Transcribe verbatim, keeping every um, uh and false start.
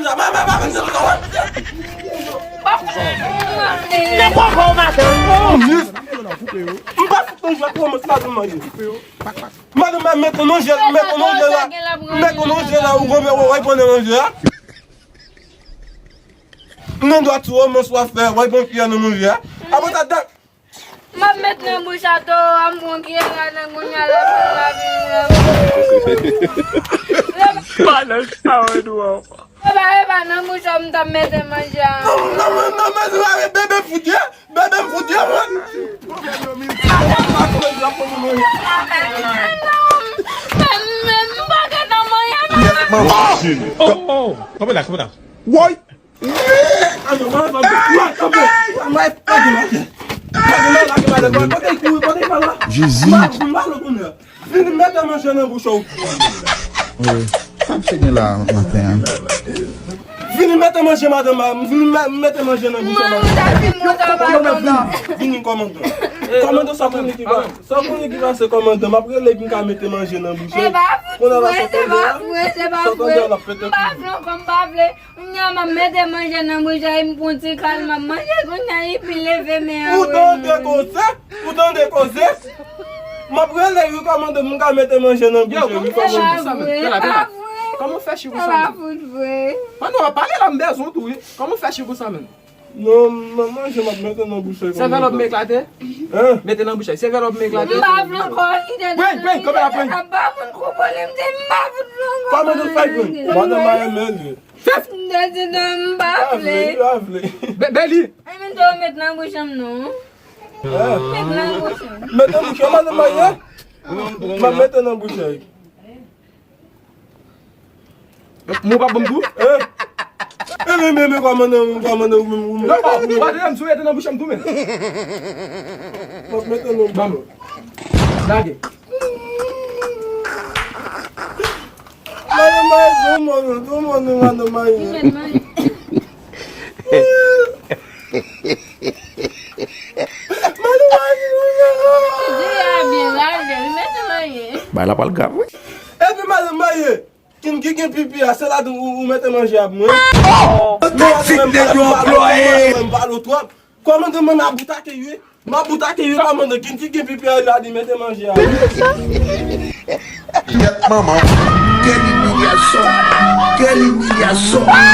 Sa mwen, mwen pa vin nan kò, wè, mesye. Nan kòkò maten. M pa fout nan jwèt, kòman se madanm mwen ye? Madanm mwen met nan manje, met nan manje la. Met nan manje la, ou konprann, wè, wè, pran nan manje la. M nan dwat sou romans w ap fè, wè, pran fyè nan manje la. Apre sa, dat. M ap met nan bouch a to a, m pran kiyè la nan kounye a, l ap vin, l ap vin, l ap vin. Pa nan sa wè nou ankò. E pa, e pa nan bouch a m t ap mete manje a. Non, non, non, non, men, men, bebe fout ye, bebe fout ye, mwen. Men, men, m pa gentan manje, non. Oh, oh, kanpe la, kanpe la. Woy! Jezi. Vini mete manje nan bouch ou. Wi. Sa misye gen la maten an? Vini mete manje, madanm, vini mete manje nan bouch ou, madanm. Vini, kòmandan. Kòmandan, sa konnen ki pa, sa konnen ki pase, kòmandan. M ap rele pou m ka mete manje nan bouch ou. Konnen la, sa tande a, sa tande a, l ap pete kouri. Kounye a m ap mete manje nan bouch a, m pran ti kal, m ap manje, kounye a epi leve men an. Ou tande koze? Ou tande koze? M ap rele wi, kòmandan, m ka mete manje nan bouch a wi, kòmandan. Kòman w fè chik ou sa menm? Kòman w fè chik ou sa menm? Mano, w ap pale la, m bezwen w tou wi. Kòman w fè chik ou sa menm? Non, m ap manje, m ap mete nan bouch a wi, kòmandan. Sèvèl w ap eklate? Hein? Mete nan bouch a wi. Sèvèl w ap eklate? M pa vle ankò ide. Pran, pran, kanpe la, pran. M pa vle ankò. Kòmandan, fè pran. Madanm a renmen li. Fèf! M te di non, m pa vle. M pa vle, m pa vle. Be-, Beli! Ay, men tou met nan bouch an non. Met nan bouch an. Met nan bouch an, madanm mwen ye. M ap mete nan bouch an. Mwen pa bon tou? Hein? E men, men, men, kòmandan, kòmandan, ou menm, ou menm. Non, non, non, non, sou mete nan bouch an tou, men. M ap mete nan bouch an. Lage. Madanm mwen, bon, bon, bon, bon, madanm mwen. Bay la pral grav, wi. Epi madanm mwen, ki, ki gen pipi a, se la ou, ou mete manje a pou mwen. Oh! Ou te fin de yo anplwaye. M pale w twòp. Kòmandan, mwen ap boutake wi. M ap boutake wi, kòmandan, ki, ki gen pipi a, la di mete manje a. Kèt manman. Quelle humiliation. Quelle humiliation.